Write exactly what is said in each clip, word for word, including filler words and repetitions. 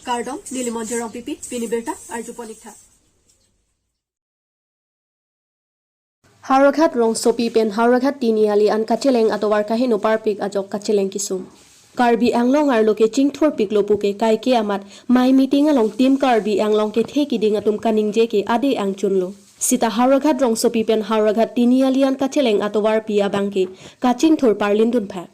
Kardom, neli Monjir Rongpipi, pini birta arjupon ik tha. Howraghat rongsopi pen Howraghat Tiniali an kacheleng atovar kaheno parpik ajok kacheleng kesung. Karbi Anglong arlo ke chingthurpiklo puke kaike amat mei meeting along Team Karbi Anglong kethe kiding atum kaningje ke ade angchunlo. Sita Howraghat rongsopi pen Howraghat Tiniali an kacheleng atovarpi abang ke kachingthur parlindun phak.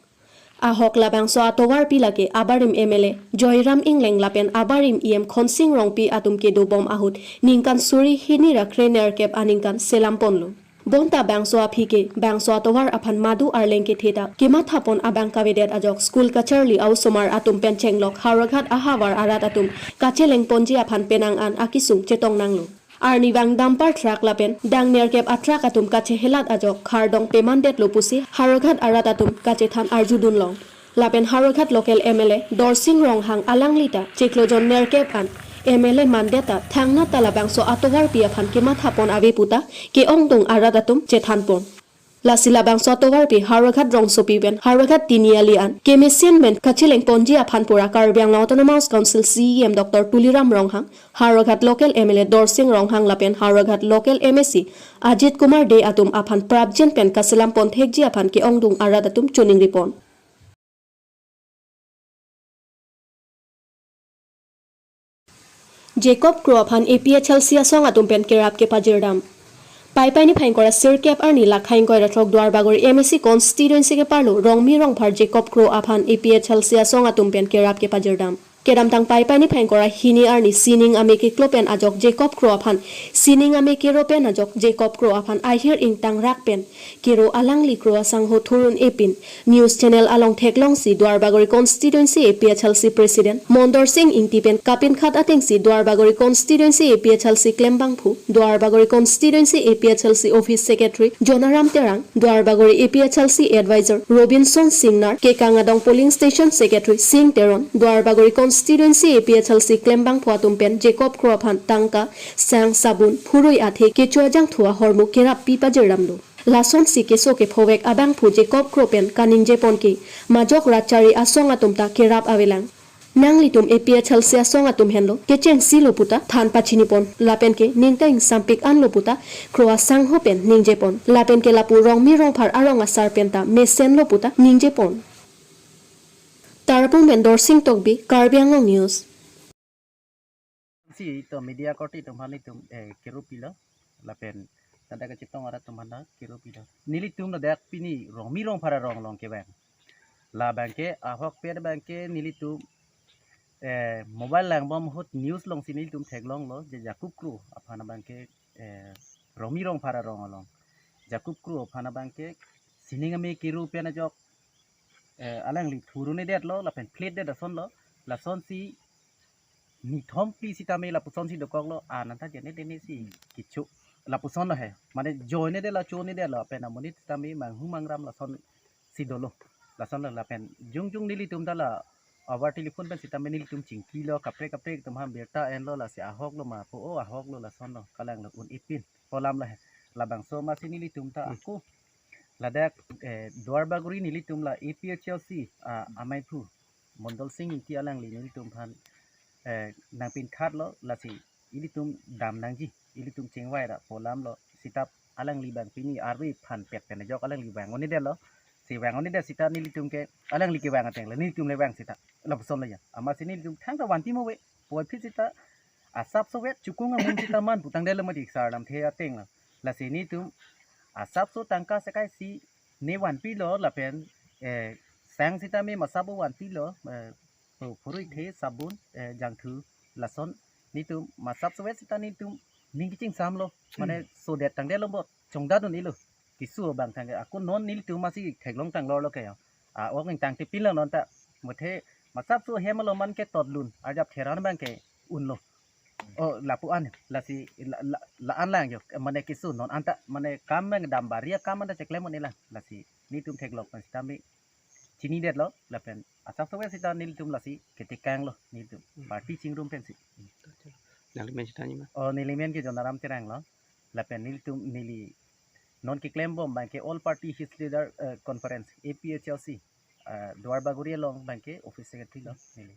Ahok labangso atovarpi lake abarim M L A Joyram Engleng lapen abarim E M Khonsing Rongpi atum kedobom ahut ningkan suri hini ra krenerkep aningkan selam ponlo. Bonta bangso aphi ke bangso atovar aphan madu arleng kethe ta kematha pon abang kavedet ajok school kacharli a-osomar atum pen chenglok Howraghat ahavar arat atum kacheleng ponji aphan penang an akesung chetong nanglo. Arnivang dumper truck lapen dang nerkep a-truck atum kachehelat ajok khardong pemandetlo pusi Howraghat arat atum kachethan arjudun long. Lapen Howraghat local M L A Dorsing Ronghang alangli ta chiklo jon nerkep an M L A mandet ta thangnat ta labangso atovarpi aphan kematha pon ave puta ke-ongdung arat atum chethan pon. Lasi labangso atovarpi Howraghat rongsopi pen Howraghat Tiniali an kemesen pen kacheleng ponji aphan pura Karbi Anglong Autonomous Council C E M Doctor Tuliram Ronghang, Howraghat local M L A Dorsing Ronghang lapen Howraghat local M A C Ajit Kumar Dey atum aphan prapjin pen kaselam pon thekji aphan ke-ongdung arat atum choningri pon. Jacob Kro aphan A P H L C asong atum pen kerap kepajirdam. Paipai niphai ingkoi ra sirkep arni lakha ingkoi ra throk Duarbagori M A C constituency keparlo Rongmi Rongphar Jacob Kro aphan A P H L C asong atum pen kerap kepajirdam. Kedamtang Paipai niphai ingkoi ra hini arni sining ame keklo pen ajok Jacob Kro aphan sining ame kero pen ajok Jacob Kro aphan ahir ingtangrak pen kero alangli Kro asangho thurun-e pin news channel along theklongsi Duarbagori constituency A P H L C president Mondor Sing Ingti pen kapinkhat atengsi Duarbagori constituency A P H L C klembangphu, Duarbagori constituency A P H L C office secretary Jonaram Terang, Duarbagori A P H L C advisor Robinson Singnar, Kekangadong polling station secretary Sing Teron, Duarbagori constituency A P H L C klembangphu atum pen Jacob Kro aphan tangka, sang, sabun, phurui athe kecho ajangthu ahormu kerap pi pajirdamlo. Lasonsi keso kephovek abangphu Jacob Kro pen kaningje pon ke majok rat chari asong atum ta kerap avelang. Nanglitum A P H L C asong atum henlo kechengsilo puta than pachini pon, lapen ke ningkan ingsampik anlo puta Kro asangho pen ningje pon, lapen ke lapu Rongmi Rongphar arong asar pen ta mesenlo puta ningje pon. Tarapung pen Dorsing Tokbi, Karbi Anglong News. Si to media korte atum aphan itum, eh, kero pilo. Lapen tanda kachetong arat atum aphan ta kero pilo. Nelitum ladak pini Rongmi Rongphar arong along kevang. Labang ke ahok pen abang ke nelitum, eh, mobile langbom ahut news alongsi nelitum theklonglo je Jacob Kro aphan abang ke, eh, Rongmi Rongphar arong along Jacob Kro aphan abang ke sining ame kero pen ajok, eh, alangli thurun-edetlo lapen plate det asonlo, lasonsi nithom phli sitame lapusonsi dokoklo, ananta jene tene si kecho lapusonlo he. Mane joine detlo, chone detlo, pen amonit sitame manghu mangram lasonsi dolo. Lasonlo lapen jongjong nelitum ta la abar telephone pen sitame nelitum chingkilo, kaprek kaprek atum aphan birta enlo, lasi ahoklo ma pu, o ahoklo, lasonlo, kalanglo un-e pin pu alamlo he. Labangso amatsi nelitum ta Hmm. ako ladak, eh, Duarbagori nelitum la A P H L C, ah, amaiphu Mondor Sing Ingti alangli nelitum aphan, eh, nangpinkhatlo, lasi ilitum dam nangji, ilitum chingvai ra pu alamlo, sita alangli abang pini arve aphan pet pen ajok alangli vang-un-edetlo. Si vang-un-edet sita nelitum ke alangli kevang ateng la nelitum le vang sita lapusonlo ya. Amatsi nelitum thangta vanpi mo ave, puvoiphit sita asapso vet chukung amun sita man pu tangdetlo mati sar lamthe ateng la. Lasi nelitum asapso tangka sekaisi ne vanpilo lapen, eh, sang sitame masap vanpilo, eh, phu-, phurui athe, sabun, eh, jangthu, lason nelitum masapso vet sita nelitum ning kachingsamlo. Mane Hmm. sodet tangdetlo bot chongdadun-elo. Keso abang tangke ako non nelitum amatsi theklong tanglorlo ke ya. A, ok ning tangte pinlo non ta. Muthe masapso hem alo man ke totlun, arjap theran abang ke unlo. O, lapu an, lasi la, la, la-an lang jo, mane keso non anta, mane kam abang dam bari akam anta cheklem-un-elang, lasi nelitum theklok pen sitame chinidetlo, lapen asapso vet sita nelitum lasi ketekanglo, nelitum Hmm. party chingrum pensi. Nangli men sita nima? O, neli men ke Jonaram Teranglo, lapen nelitum neli non keklembom abang ke All Party Hill Leaders, eh, Conference, A P H L C, eh, Duarbagori along abang ke office secretary lo neli.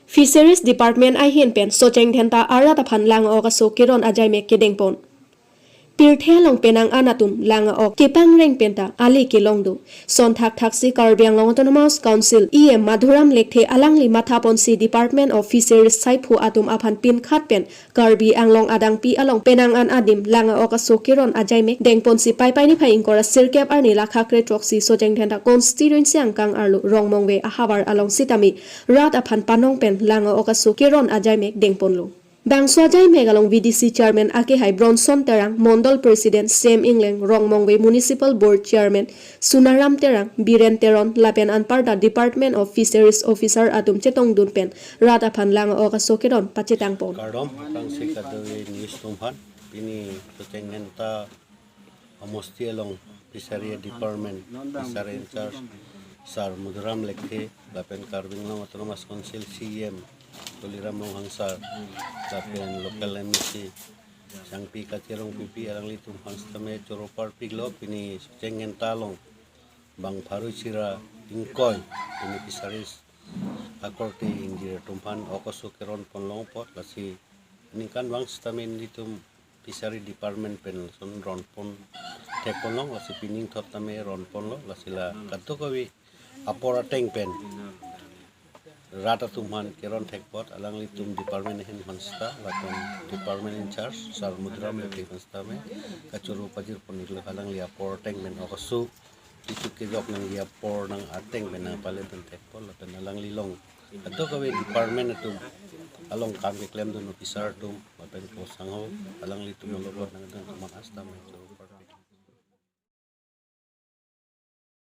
Fisheries Department ahin pen Socheng Dhenta arat aphan lang-ok aso keron ajaimek kedengpon. Pirthe along penang an atum lang-ok kepangreng penta ale kelong do. Son thakthak si Karbi Anglong Autonomous Council E M Madhuram Lekthe alangli mathaponsi Department of Fisheries saiphu atum aphan pinkhat pen Karbi Anglong adangpi along penang an adim lang-ok aso keron ajaimek dengponsi Paipai niphai ingkoi ra sirkep arni lakha krethrok si Socheng Dhenta constituency angkang arlo Rongmongve ahavar along sitame rat aphan panong pen lang-ok aso keron ajaimek dengponlo. Bangso ajaimek along V D C Chairman akehai Bronson Terang, Mondol President Sam Ingleng, Rongmongve Municipal Board Chairman Sunaram Terang, Biren Teron lapen anparta Department of Fisheries Officer atum chetongdun pen rat aphan lang-ok aso keron pachetangpon. Kardom, tangsi kadoi news atum aphan. Pini Socheng Dhenta amosti along Fishery Department, Fishery in charge Sir Madhuram Lekthe, lapen Karbi Anglong Autonomous Council C E M Tuliram Ronghang Sir, lapen local M A C Sangpi Kache Rongpipi, alanglitum aphan sitame choro parpiklo. Pini Socheng Dhenta along bang pharo isi ra ingkoi pini Fisheries akorte ingjir atum aphan ok aso keron ponlong apot, lasi ningkan vang sitame nelitum Fishery Department pen lason ronpon thekponlong, lasi pining thot tame ronponlo, lasi la kadokave apor ateng pen rat atum aphan keron thek apot alanglitum department ahin aphan sita lapen department in charge Sir Madhuram Lekthe aphan sitame kachoro pajirpon-iklo. Alangli apor ateng pen ok aso isu kejok nangji apor nang ateng pen nangpale pen thekpon lapen alangli along kadokave department atum along kam keklemdun officer atum lapen kosangho alanglitum along nangdun atum aphan sitame choro